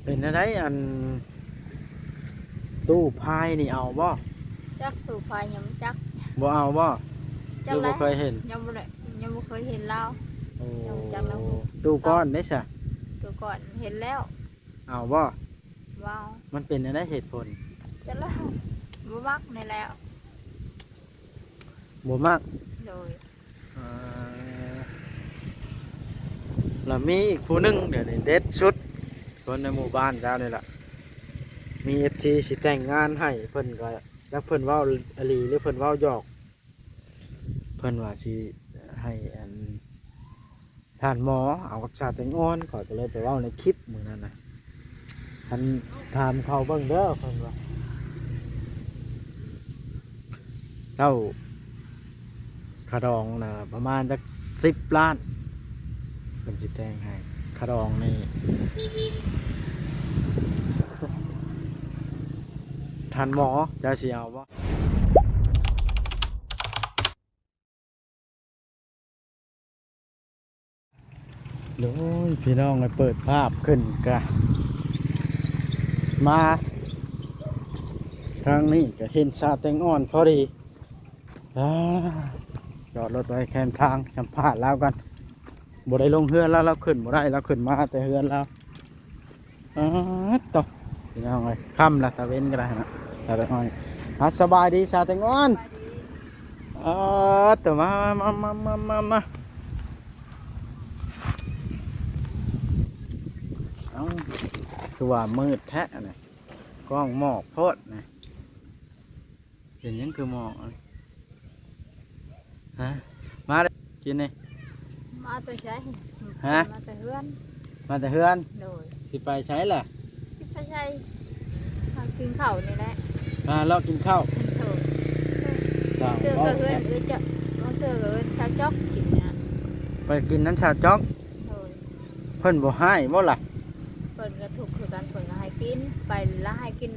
ເປັນແນວໃດ ອັນ ຕູ້ພາຍນີ້ເອົາບໍ່? ຈັກຕູ້ພາຍຍັງບໍ່ຈັກ ບໍ່ເອົາບໍ່? ຍັງບໍ່ເຄີຍເຫັນ ຍັງບໍ່ໄດ້ ຍັງບໍ່ເຄີຍເຫັນລາວ. ໂອ້ ຍັງບໍ່ຈັກລາວ. ຕູ້ກ້ອນເດ້ຊະ? ຕູ້ກ້ອນເຫັນແລ້ວ. ເອົາບໍ່? ບໍ່ເອົາ. ມັນເປັນແນວໃດເຫດຜົນ? ຈັກລະ ບໍ່ມັກນີ້ແຫຼະ. ບໍ່ມັກ? ໂດຍ. ເອີ ລະມີອີກຜູ້ໜຶ່ງ ດຽວນີ້ເດັດສຸດ ຄົນໃນໝູ່ບ້ານເຈົ້ານີ້ລະ ມີເອັຟຊີຊິແຕ່ງງານໃຫ້ ເພິ່ນກໍຈັກເພິ່ນເວົ້າອີ່ຫຼີ ຫຼືເພິ່ນເວົ້າຫຍອກ ເພິ່ນວ່າຊິໃຫ້ ອັນ ທ່ານໝໍເອົາກັບສາວແຕງອ່ອນ ຂ້ອຍກໍເລີຍໄປເວົ້າໃນຄລິບມື້ນັ້ນນະ. ທ່ານ ຖາມເຂົາເບິ່ງເດີ ເພິ່ນວ່າ ເຈົ້າ ຄ່າດອງນະປະມານຈັກສິບລ້ານ ເພິ່ນຊິແຕ່ງໃຫ້. ຄ່າດອງນີ້ ທ່ານໝໍ ເຈົ້າຊິເອົາບໍ່? ໂອ້ຍ ພີ່ນ້ອງເອີຍ ເປີດພາບຂຶ້ນກະມາທາງນີ້ກະເຫັນສາວແຕງອ່ອນພໍດີ. ອາ ຈອດລົດໄວ້ແຄມທາງ ສຳພາດລາວກ່ອນ. ບໍ່ໄດ້ລົງເຮືອນລາວ ລາວຂຶ້ນບໍ່ໄດ້ ລາວຂຶ້ນມາແຕ່ເຮືອນລາວ. ອາ ໂຕ ພີ່ນ້ອງເອີຍ ຄ່ຳລະ ຕາເວັນກໍໄດ້ນະ ຕາເວັນ. ອາ ສະບາຍດີສາວແຕງອ່ອນ. ອາ ໂຕ ມາ ມາ ມາ ເອົ້າ ຄືວ່າມືດແທ້ອັນນີ້ ກ້ອງໝອກໂພດນະ. ເປັນຫຍັງຄືໝອກ? ຮະ ມາແລ້ວ ກິນນີ້ ມາແຕ່ໃສ? ຮະ ມາແຕ່ເຮືອນ ມາແຕ່ເຮືອນ. ໂດຍ. ຊິໄປໃສລະ? ຊິໄປໃສ? ຫາກິນເຂົ້ານີ້ແຫຼະ ມາເລາະກິນເຂົ້າ. ໂດຍ. ບາງເທື່ອກໍເຮືອນເອື້ອຍຈອກ ບາງເທື່ອກໍເຮືອນຊາວຈອກກິນນະ. ໄປກິນນຳຊາວຈອກ. ໂດຍ. ເພິ່ນບໍ່ຮ້າຍບໍ່ລະ? ເພິ່ນກໍທຸກຄືກັນ ເພິ່ນກໍໃຫ້ກິນ ໄປລະໃຫ້ກິນ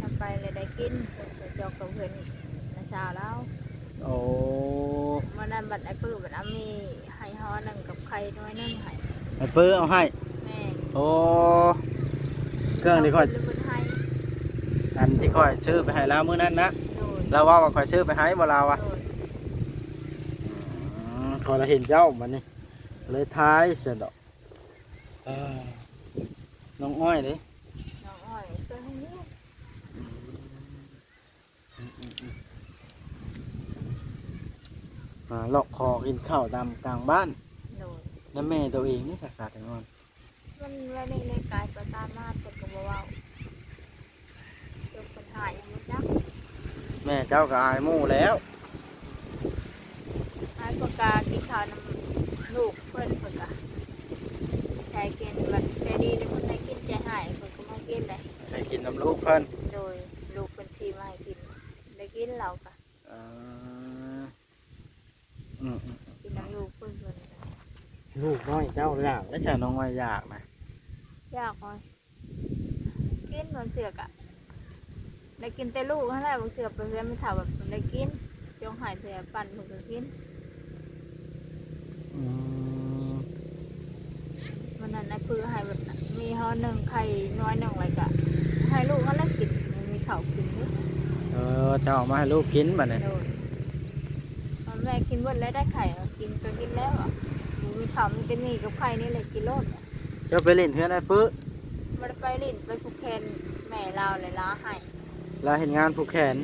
ຖ້າໄປລະໄດ້ກິນ. ເພິ່ນຈອກກັບເພື່ອນນ້າສາວລາວ. ໂອ້ ມື້ນັ້ນບັດອ້າຍປຶ້ ບັດອາມີໃຫ້ຫໍ່ໜຶ່ງກັບໄຂ່ໜ່ວຍໜຶ່ງໃຫ້ ອ້າຍປຶ້ເອົາໃຫ້. ແມ່ນ. ໂອ້ ເຄື່ອງທີ່ຂ້ອຍ ເອົາເພິ່ນໃຫ້ ອັນທີ່ຂ້ອຍຊື້ໄປໃຫ້ລາວມື້ນັ້ນນະ. ໂດຍ. ລາວເວົ້າວ່າຂ້ອຍຊື້ໄປໃຫ້ບໍ່ລາວວ່າ. ໂດຍ. ອືມ ຂ້ອຍລະເຫັນເຈົ້າບັດນີ້ ເລີຍທາຍຊັ້ນດອກ. ເອີ ນ້ອງອ້ອຍເດ້? ນ້ອງອ້ອຍເປັນຫຍັງ? ອືມ ອືມ ອືມ ອືມ ມາເລາະຂໍກິນເຂົ້າຕາມກາງບ້ານ. ໂດຍ. ນຳແມ່ໂຕເອງນີ້ ສາສາແຕງອ່ອນ ມັນໄວ້ໃນ ໃນກາຍປະສາດມາ ເພິ່ນກໍບໍ່ເວົ້າ. ເພິ່ນຫາຍັງບໍ່ຈັກ ແມ່ເຈົ້າກໍອາຍໝູ່ແລ້ວ. ອາຍປາກາກິນເຂົ້ານຳລູກເພິ່ນ ເພິ່ນກະໃຈເກນ ແບບໃຈດີແຕ່ເພິ່ນໃຫ້ກິນ ໃຈຮ້າຍເພິ່ນກໍບໍ່ໃຫ້ກິນເດ້ ໃຫ້ກິນນຳລູກເພິ່ນ. ໂດຍ. ລູກເພິ່ນຊື້ມາໃຫ້ກິນ ໄດ້ກິນເຫຼົ້າກະ. ເອີ ອືມໆ ກິນນຳລູກເພິ່ນ. ລູກນ້ອຍເຈົ້າຢາກ ແລະ ຊະນ້ອງອ້ອຍຢາກນະ? ຢາກ ກິນ ບາງເທື່ອກະໄດ້ກິນແຕ່ລູກຫັ້ນແຫຼະ ບາງເທື່ອໄປເຮືອນແມ່ເຖົ້າແບບໄດ້ກິນ ຈົງໃຫ້ເທື່ອປັ່ນເພິ່ນກໍກິນ. ອືມ ມື້ນັ້ນນະ ຄືໃຫ້ແບບມີຫໍ່ໜຶ່ງໄຂ່ໜ່ວຍໜຶ່ງ ແລ້ວກະໃຫ້ລູກຫັ້ນແຫຼະກິນ ມີເຂົ້າກິນຢູ່. ເອີ ເຈົ້າເອົາມາໃຫ້ລູກກິນບັດນີ້. ໂດຍ. ແມ່ກິນເບິດແລ້ວໄດ້ໄຂ່ ກິນກໍກິນແລ້ວ ບໍ່ມີເຂົ້າ ມີແຕ່ໝີ່ກັບໄຂ່ນີ້ແຫຼະ ກິນໂລດ. ເຈົ້າໄປຫຼິ້ນເຮືອນອ້າຍປຶ້? ບໍ່ໄດ້ໄປຫຼິ້ນ ໄປຜູກແຂນແມ່ລາວ ແລະລາວໃຫ້ ລາວເຮັດງານຜູກແຂນ.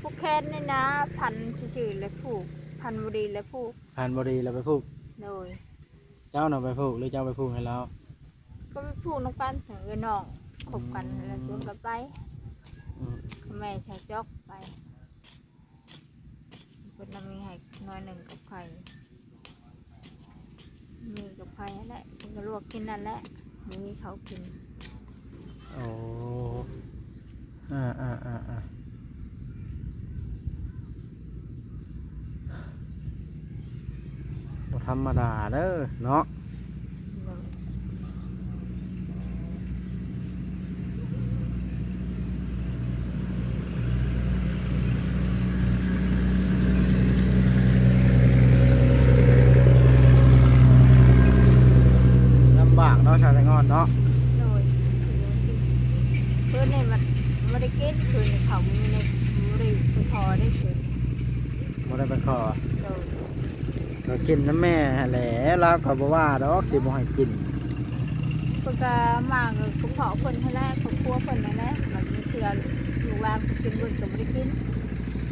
ຜູກແຂນນີ້ນະ ພັນຊື່ໆ ແລະຜູກ ພັນບໍ່ດີແລະຜູກ. ພັນບໍ່ດີແລ້ວໄປຜູກ. ໂດຍ. ເຈົ້ານະໄປຜູກ ຫຼືເຈົ້າໄປຜູກໃຫ້ລາວ? ກໍໄປຜູກນຳກັນ ເອື້ອຍນ້ອງ ອືມ ຄົບກັນແລ້ວຊວນກັນໄປ. ອືມ ແມ່ຊາວຈອກໄປ. ເພິ່ນນະມີໃຫ້ໜ່ວຍໜຶ່ງກັບໄຂ່ ມີກັບໄຂ່ຫັ້ນແຫຼະ ເພິ່ນກໍລວກກິນນັ້ນແຫຼະ ບໍ່ມີເຂົ້າກິນ. ໂອ້ ອາໆ ບໍ່ທຳມະດາເດີເນາະ. ລຳບາກເນາະ ຊາວແຕງອ່ອນ ເນາະ. ໂດຍ ຄືນນີ້ມັນບໍ່ໄດ້ກິນ ຄືນນີ້ເຂົາບໍ່ໄດ້ ບໍ່ໄດ້ໄປຂໍເດ້ຄືນ ບໍ່ໄດ້ໄປຂໍ. ໂດຍ ກໍກິນນຳແມ່ຫັ້ນແຫຼະ ລາວກໍບໍ່ວ່າດອກ ຊິບໍ່ໃຫ້ກິນ. ເພິ່ນກໍມາກໍເພາະເພິ່ນຫັ້ນແຫຼະ ຄອບຄົວເພິ່ນຫັ້ນແຫຼະ ມັນມີເທື່ອລູກຫຼານເພິ່ນກິນເບິດກໍບໍ່ໄດ້ກິນ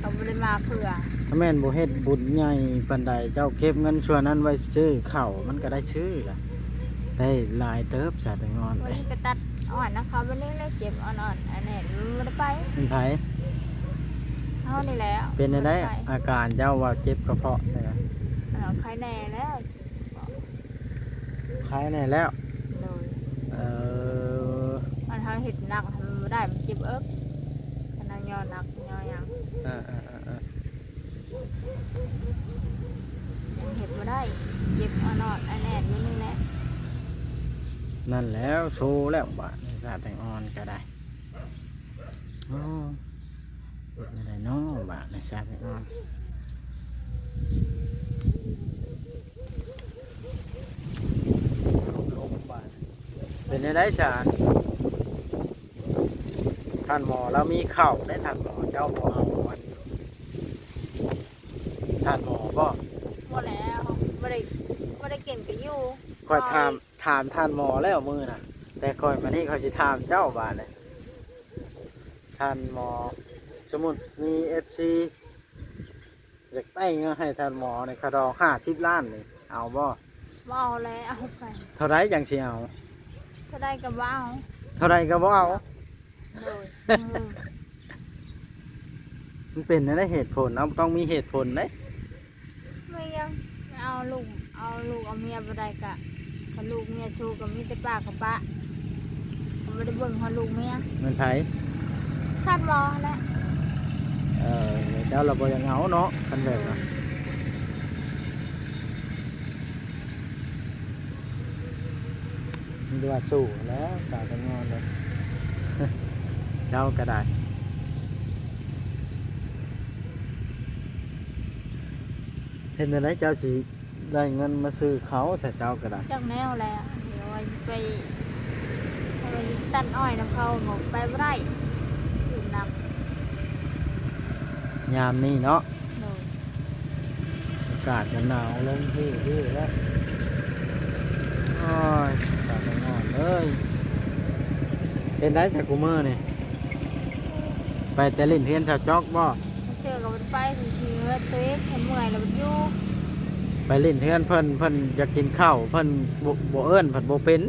ເຂົາບໍ່ໄດ້ມາເພື່ອ. ຖ້າແມ່ນບໍ່ເຮັດບຸນໃຫຍ່ປານໃດ ເຈົ້າເກັບເງິນສ່ວນນັ້ນໄວ້ຊື້ເຂົ້າ ມັນກໍໄດ້ຊື້ລະ ໄດ້ຫຼາຍເຕີບ ສາວແຕງອ່ອນເອີຍ. ໄປຕັດອ້ອຍນຳເຂົາ ບັດນີ້ແຫຼະເຈັບອ່ອນໆ ອັນນີ້ບໍ່ໄດ້ໄປ. ເປັນໃຜ? ເຮົານີ້ແຫຼະ. ເປັນແນວໃດ ບໍ່ໄດ້ໄປ ອາການເຈົ້າວ່າເຈັບກະເພາະໃຊ່ລະ? ເອີ ໄຄແນ່ແລ້ວ ໄຄແນ່ແລ້ວ. ໂດຍ ເອີ ອັນເຮົາເຮັດໜັກ ມັນບໍ່ໄດ້ ມັນເຈັບເອິກ ຄັນເຮົາຍໍໜັກຍໍຫຍັງ ເອີໆໆໆ ເຮັດບໍ່ໄດ້ ເຈັບອ່ອນໆ ແອດໆ ຢູ່ນີ້ແຫຼະ. ນັ້ນແຫຼະ ໂຊແລ້ວບາດນີ້ ສາວແຕງອ່ອນກໍໄດ້. ໂອ້ ເຮັດແນວໃດເນາະບາດນີ້ ສາວແຕງອ່ອນ. ເປັນແນວໃດຊະ? ທ່ານໝໍລາວມີເຂົ້າເດ້ ທ່ານໝໍ ເຈົ້າບໍ່ເອົາອັນ ທ່ານໝໍບໍ? ບໍ່ແລ້ວ ບໍ່ໄດ້ ບໍ່ໄດ້ກິນກໍຢູ່. ຂ້ອຍຖາມ ຖາມທ່ານໝໍແລ້ວມື້ນະ ແຕ່ຂ້ອຍມານີ້ ຂ້ອຍຊິຖາມເຈົ້າບາດນີ້ ທ່ານໝໍ ສົມມຸດມີເອັຟຊີ ຢາກແຕ່ງໃຫ້ທ່ານໝໍນີ້ ຄ່າດອງຫ້າສິບລ້ານນີ້ ເອົາບໍ່? ບໍ່ເອົາແລ້ວ ເອົາໄປ ເທົ່າໃດຈັ່ງຊິເອົາ? ເທົ່າໃດກໍບໍ່ເອົາ ເທົ່າໃດກໍບໍ່ເອົາ. ໂດຍ ມັນເປັນແນວໃດເຫດຜົນ? ເຮົາຕ້ອງມີເຫດຜົນເດ້. ບໍ່ຫຍັງ ເອົາລູກ ເອົາລູກເອົາເມຍບໍ່ໄດ້ກະ ຄັນລູກເມຍຊູ້ກໍມີແຕ່ປາກກັບປະ ກໍບໍ່ໄດ້ເບິ່ງຮອດລູກເມຍ. ແມ່ນໃຜ? ທ່ານໝໍຫັ້ນແຫຼະ. ເອີ ເຈົ້າລະບໍ່ຢາກເອົາເນາະ ຄັນແບບນັ້ນ. ມີແຕ່ວ່າສູ້ແລ້ວ ສາວແຕງອ່ອນເດ້ ເຈົ້າກໍໄດ້. ເຮັດແນວໃດເຈົ້າຊິໄດ້ເງິນມາຊື້ເຂົ້າຊະ ເຈົ້າກໍໄດ້? ຈັກແນວແຫຼະ ດຽວວ່າຊິໄປ ວ່າຊິຕັດອ້ອຍນຳເຂົາ ກໍໄປບໍ່ໄດ້ ຢູ່ນຳ ຍາມນີ້ເນາະ. ໂດຍ ອາກາດກໍໜາວລົງເລື້ອຍໆແລ້ວ. ໂອ້ຍ ສາວແຕງອ່ອນເອີຍ ເປັນໃດແຕ່ຄູ່ມື້ນີ້? ໄປແຕ່ຫຼິ້ນເຮືອນສາວຈອກບໍ? ບາງເທື່ອກໍບໍ່ໄດ້ໄປ ເຮືອນຕົວເອງ ຄັນເມື່ອຍແລ້ວມັນຢູ່. ໄປຫຼິ້ນເຮືອນເພິ່ນ ເພິ່ນຢາກກິນເຂົ້າ ເພິ່ນບໍ່ ບໍ່ເອີ້ນ ເພິ່ນບໍ່ເປັນ.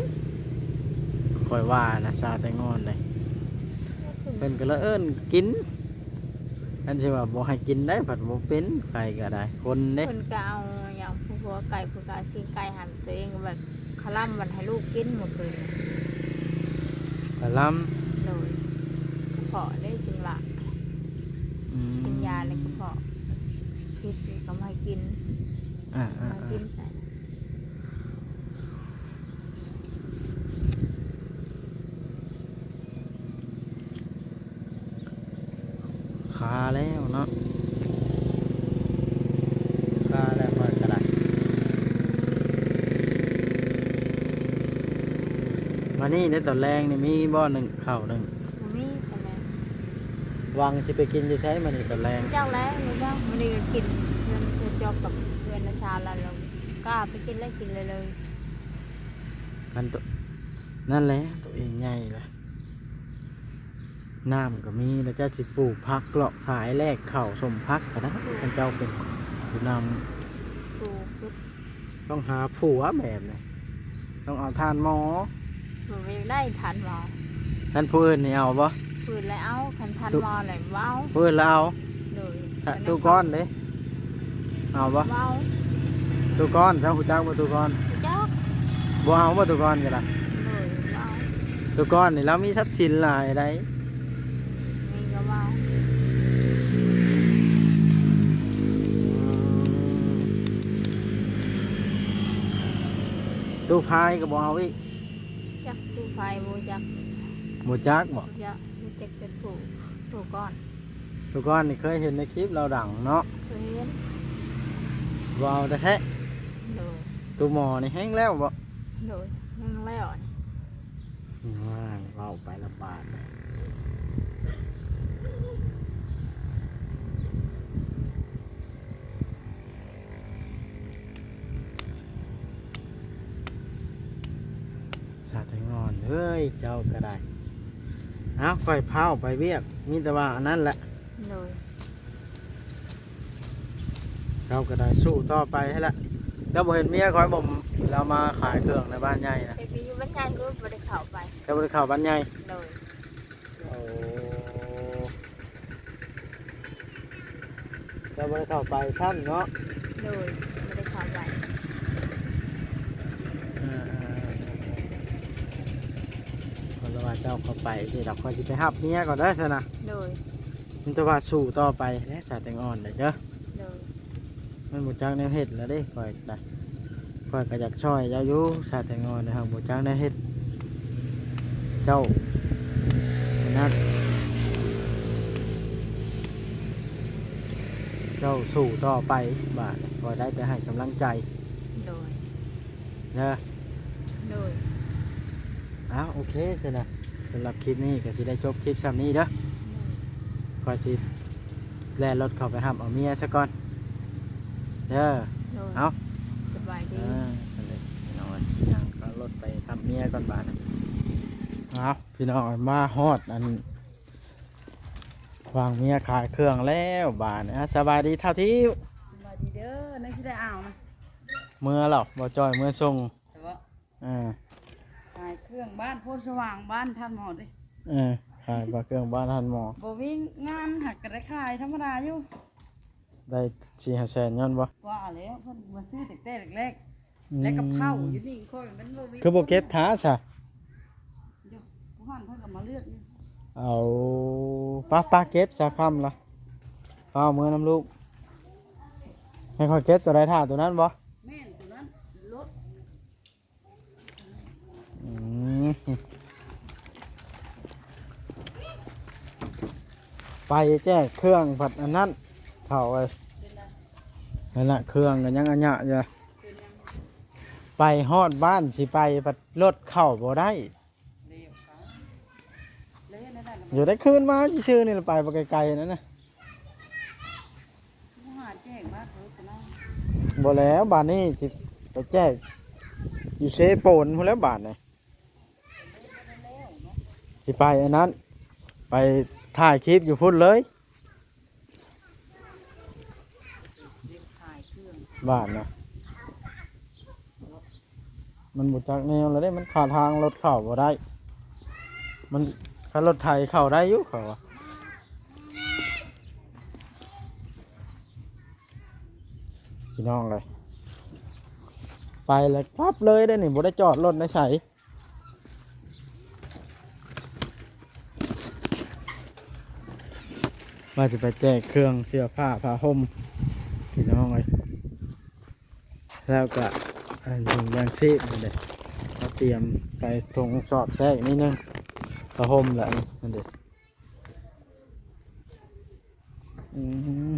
ຂ້ອຍວ່ານະ ສາວແຕງອ່ອນເດ້ ເພິ່ນກໍລະເອີ້ນກິນ. ຄັນຊິວ່າບໍ່ໃຫ້ກິນໄດ້ ພັດບໍ່ເປັນ ໃຜກໍໄດ້ ຄົນເດ້. ເພິ່ນກໍເອົາຫຍັງ ພວກໄກ່ ເພິ່ນກໍເອົາຊີ້ນໄກ່ໃຫ້ຕົວເອງ ແບບຄະລຳມັນໃຫ້ລູກກິນມື້ຄືນ. ຄະລຳ? ໂດຍ ກະເພາະເດ້ ຈຶ່ງວ່າ ອືມ ກິນຢາແລ້ວກະເພາະ ພິດກໍບໍ່ໃຫ້ກິນ. ອ່າໆໆ ໃຫ້ກິນໄປ. ຄາແລ້ວເນາະ ຄາແລ້ວຂ້ອຍກໍໄດ້. ມານີ້ໃນຕອນແລງນີ້ມີບໍ່ ໜຶ້ງເຂົ້າໜຶ້ງ? ບໍ່ມີຕອນແລງ. ຫວັງຊິໄປກິນຢູ່ໃສມານີ້ຕອນແລງ? ຈັກແລ້ວ ບໍ່ຈັກ. ມື້ນີ້ກໍກິນເຮືອນເຈົ້າຈອກກັບເຮືອນນ້າສາວລະ ກໍໄປກິນແລ້ວ ກິນເລີຍໆ. ຄັນໂຕ ນັ້ນແຫຼະ ໂຕເອງໃຫຍ່ລະ ນ້ຳກໍມີ ແລ້ວເຈົ້າຊິປູກຜັກເລາະຂາຍແລກເຂົ້າສົມຜັກກໍໄດ້. ຄັນເຈົ້າເປັນຜູ້ນຳ ປູກ ຕ້ອງຫາຜົວແບບນີ້ ຕ້ອງເອົາທ່ານໝໍ. ບໍ່ໄດ້ທ່ານໝໍ. ຄັນຜູ້ອື່ນນີ້ເອົາບໍ່? ຜູ້ອື່ນແລ້ວເອົາ ຄັນທ່ານໝໍແລ້ວບໍ່ເອົາ. ຜູ້ອື່ນແລ້ວເອົາ. ໂດຍ. ຕູ້ກ້ອນເດ້ ເອົາບໍ່? ບໍ່ເອົາ. ຕູ້ກ້ອນ ເຈົ້າຮູ້ຈັກບໍ່ຕູ້ກ້ອນ? ຮູ້ຈັກ. ບໍ່ເອົາບໍ່ຕູ້ກ້ອນກໍໄດ້? ໂດຍ ບໍ່ເອົາ. ຕູ້ກ້ອນນີ້ລາວມີຊັບສິນຫຼາຍໃດ໋. ມີກໍບໍ່ເອົາ. ຕູ້ພາຍກໍບໍ່ເອົາອີກ. ຈັກຕູ້ພາຍ ບໍ່ຈັກ. ບໍ່ຈັກບໍ? ບໍ່ຈັກ ຮູ້ຈັກແຕ່ຕູ້ ຕູ້ກ້ອນ. ຕູ້ກ້ອນນີ້ເຄີຍເຫັນໃນຄລິບລາວດັງເນາະ. ເຄີຍເຫັນ. ບໍ່ເອົາແທ້ໆ. ໂດຍ. ຕູ້ໝໍນີ້ແຮງແລ້ວບໍ? ໂດຍ ແຮງແລ້ວ. ໄປລະບາດ ສາວແຕງອ່ອນເອີຍ ເຈົ້າກໍໄດ້. ເອົ້າ ຂ້ອຍພ້າວໄປວຽກ ມີແຕ່ວ່າອັນນັ້ນແຫຼະ. ໂດຍ. ເຈົ້າກໍໄດ້ສູ້ຕໍ່ໄປຫັ້ນແຫຼະ. ເຈົ້າບໍ່ເຫັນເມຍຂ້ອຍບໍ່ ລາວມາຂາຍເຄື່ອງໃນບ້ານໃຫຍ່ນະ? ໄປຢູ່ບ້ານໃຫຍ່ ບໍ່ໄດ້ເຂົ້າໄປ. ເຈົ້າບໍ່ໄດ້ເຂົ້າບ້ານໃຫຍ່? ໂດຍ. ໂອ້ ເຈົ້າບໍ່ໄດ້ເຂົ້າໄປຊ້ຳເນາະ? ໂດຍ ບໍ່ໄດ້ເຂົ້າໄປ. ເອີ ເພິ່ນວ່າເຈົ້າເຂົ້າໄປຊິດອກ ຂ້ອຍຊິໄປຮັບເມຍກ່ອນເດີຊັ້ນນະ. ໂດຍ. ມີແຕ່ວ່າສູ້ຕໍ່ໄປແຫຼະ ສາວແຕງອ່ອນເດີ. ໂດຍ. ມັນບໍ່ຈັກແນວເຮັດແລ້ວເດ້ ຂ້ອຍກະ ຂ້ອຍກະຢາກຊ່ອຍເຈົ້າຢູ່ ສາວແຕງອ່ອນ ແຕ່ຫາກບໍ່ຈັກແນວເຮັດ. ເຈົ້າ ນັກ ເຈົ້າສູ້ຕໍ່ໄປ ບາດນີ້ຂ້ອຍໄດ້ແຕ່ໃຫ້ກຳລັງໃຈ. ໂດຍ. ເດີ. ໂດຍ. ອ້າວ ໂອເຄຊັ້ນນະ ສຳລັບຄລິບນີ້ກໍຊິໄດ້ຈົບຄລິບຊ່ຳນີ້ເດີ. ໂດຍ. ຂ້ອຍຊິແລ່ນລົດເຂົ້າໄປຮັບເອົາເມຍຊະກ່ອນເດີ. ໂດຍ. ເອົາ ສະບາຍດີ. ເອີ ຊັ້ນເດີ ພີ່ນ້ອງເອີຍ ຍ່າງເອົາລົດໄປຮັບເມຍກ່ອນບາດນີ້. ເອົາ ພີ່ນ້ອງເອີຍ ມາຮອດອັນ ວາງເມຍຂາຍເຄື່ອງແລ້ວບາດນີ້. ອ່າ ສະບາຍດີທ້າວທິວ. ສະບາຍດີເດີ. ນັ້ນຊິໄດ້ເອົານະ ເມືອແລ້ວ ບໍ່ຈ່ອຍເມືອສົ່ງ. ແຕ່ວ່າ ອ່າ ຂາຍເຄື່ອງບ້ານໂພນສະຫວ່າງ ບ້ານທ່ານໝໍເດ້. ເອີ ຂາຍພະເຄື່ອງບ້ານທ່ານໝໍ. ບໍ່ມີງານ ຫາກກໍໄດ້ຂາຍທຳມະດາຢູ່ ໄດ້ສີ່ຫ້າແສນຍ້ອນບໍ່? ກວ່າແລ້ວ ເພິ່ນມາຊື້ຕັ້ງແຕ່ແລກໆ ອືມ ແລ້ວກໍເຜົາຢູ່ນີ້. ຂ້ອຍມັນບໍ່ມີ ຄືບໍ່ເກັບຖ້າຊະ? ຢູ່ຜູ້ຫັ້ນເພິ່ນກໍມາເລືອກຢູ່. ເອົາ ປະ ປະ ເກັບຊະຄ່ຳລະ ຟ້າວເມືອນຳລູກ. ໃຫ້ຂ້ອຍເກັບໂຕໃດຖ້າໂຕນັ້ນບໍ່? ແມ່ນ ໂຕນັ້ນລົດ. ອືມ ໄປແຈກເຄື່ອງພັດອັນນັ້ນເຖົ້າເອີຍ. ເປັນຫຍັງ? ນັ້ນນະ ເຄື່ອງກໍຍັງອະຍະຢູ່. ເປັນຫຍັງ? ໄປຮອດບ້ານຊິໄປ ພັດລົດເຂົ້າບໍ່ໄດ້. ເອີ ແລ້ວເຮັດແນວໃດລະ? ຢູ່ໄດ້ຄືນມາຊື່ໆນີ້ລະ ໄປບໍ່ໄກໆນັ້ນນະ. ບໍ່ຫາແຈກມາເທີກະນາ. ບໍ່ແລ້ວ ບາດນີ້ຊິໄປແຈກຢູ່ເຊໂປນພຸ້ນແລ້ວບາດນີ້. ຊິໄປອັນນັ້ນ ໄປຖ່າຍຄລິບຢູ່ພຸ້ນເລີຍ. ບາດນະ ມັນບໍ່ຈັກແນວແລ້ວເດ້ ມັນຄາທາງລົດເຂົ້າບໍ່ໄດ້ ມັນ ຄັນລົດໄຖເຂົ້າໄດ້ຢູ່ ເຂົາວ່າ. ພີ່ນ້ອງເອີຍ ໄປແລ້ວປັບເລີຍເດ້ນີ້ ບໍ່ໄດ້ຈອດລົດໃນໃສ. ວ່າຈະໄປແຈກເຄື່ອງເສື້ອຜ້າຜ້າຫົ່ມ ພີ່ນ້ອງເອີຍ ແລ້ວກະອັນຖົງຢາງຊີບນີ້ເດ້ ເຮົາຕຽມໃສ່ຖົງສອບແຊກນິດໜຶ່ງ ຜ້າຫົ່ມແຫຼະ ນັ້ນເດ້. ອືມ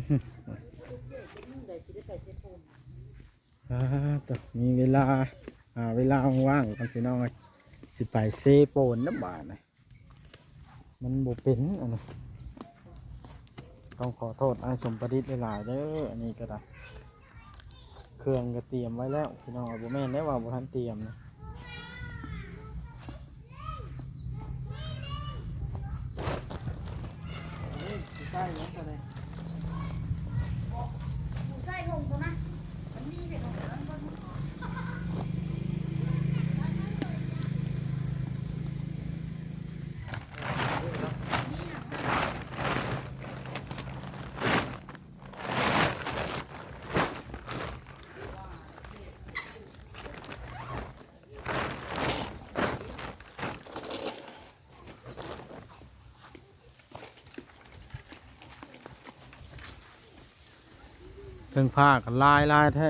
ອ່າ ໂຕ ມີເວລາ ຫາເວລາວ່າງໆກ່ອນ ພີ່ນ້ອງເອີຍ ຊິໄປເຊໂປນນຳບາດນີ້ ມັນບໍ່ເປັນອັນນີ້ ຕ້ອງຂໍໂທດອ້າຍສົມປະດິດຫຼາຍໆເດີ ອັນນີ້ກໍໄດ້ ເຄື່ອງກໍຕຽມໄວ້ແລ້ວ ພີ່ນ້ອງເອີຍ ບໍ່ແມ່ນໄດ້ວ່າບໍ່ທັນຕຽມນະ. ເທິງຜ້າກໍຫຼາຍໆແທ້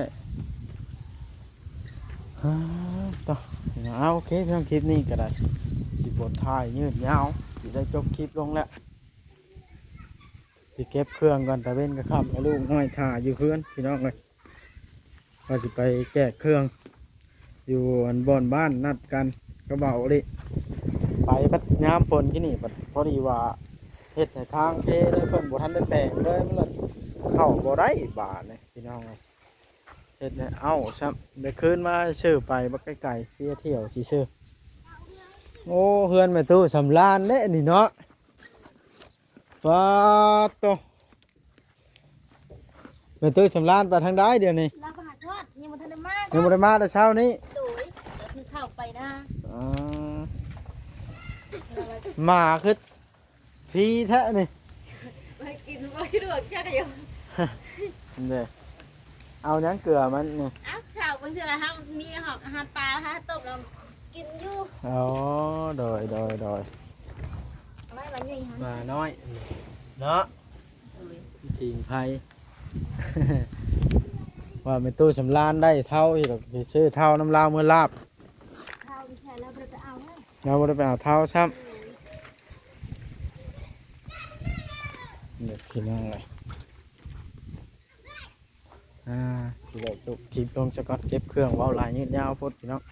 ເອີ ຕໍ່ ເອົາ ໂອເຄ ເລື່ອງຄລິບນີ້ກໍໄດ້ ຊິບໍ່ຖ່າຍຍືດຍາວ ຊິໄດ້ຈົບຄລິບລົງແລ້ວ. ຊິເກັບເຄື່ອງກ່ອນ ຕາເວັນກໍຄ່ຳແລ້ວ ລູກນ້ອຍຖ້າຢູ່ເຮືອນ ພີ່ນ້ອງເອີຍ ວ່າຊິໄປແຈກເຄື່ອງຢູ່ອັນບ່ອນບ້ານ ນັດກັນກັບເບົາເລີຍ ໄປບັດຍາມຝົນກີ້ນີ້ ບັດພໍດີວ່າເຮັດໃຫ້ທາງເພເລີຍ ເພິ່ນບໍ່ທັນໄດ້ແປງເລີຍ ມັນລະເຂົ້າບໍ່ໄດ້ບາດນີ້ພີ່ນ້ອງເອີຍ. ເຮັດໃຫ້ເອົ້າຊ້ຳ ໄດ້ຄືນມາຊື່ໄປ ບັກໄກໆ ເສຍທ່ຽວຊື່ໆ. ໂອ້ ເຮືອນແມ່ຕູ້ສຳລານເດ້ນີ້ເນາະ. ປາດໂຕ ແມ່ຕູ້ສຳລານໄປທາງໃດດຽວນີ້? ລາວໄປຫາທອດ ຍັງບໍ່ທັນໄດ້ມາ ຍັງບໍ່ໄດ້ມາແຕ່ເຊົ້ານີ້. ໂດຍ ກໍຄືເຂົ້າໄປນາ. ອໍ ໝາຄືຜີແທ້ນີ້ ມັນກິນບໍ່ສະດວກຈັກຢູ່. ເດ້ ເອົາຫຍັງເກືອມັນນີ້? ເອົາ ເຂົ້າ ບາງເທື່ອເຮົາມີຫອກ ຫາປາ ຫາຕົ້ມແລ້ວກິນຢູ່. ອໍ ໂດຍ ໂດຍ ໂດຍ ເອົາໄວ້ ໄວ້ໃຫຍ່ຫັ້ນ ໝານ້ອຍເນາະ. ໂດຍ ຜິງໄພ ວ່າແມ່ຕູ້ສຳລານໄດ້ເທົາອີກດອກ ຊິຊື້ເທົານຳລາວເມືອລາບ. ເທົາຢູ່ໃສ ລາວບໍ່ໄດ້ໄປເອົາ ລາວບໍ່ໄດ້ໄປເອົາເທົາຊ້ຳ. ໂດຍ ນີ້ພີ່ນ້ອງເອີຍ ອ່າ ຊິໄດ້ຈົບຄລິບລົງສະກ່ອນ ເກັບເຄື່ອງ ເວົ້າຫຼາຍຍືດຍາວໂພດພີ່ນ້ອງ.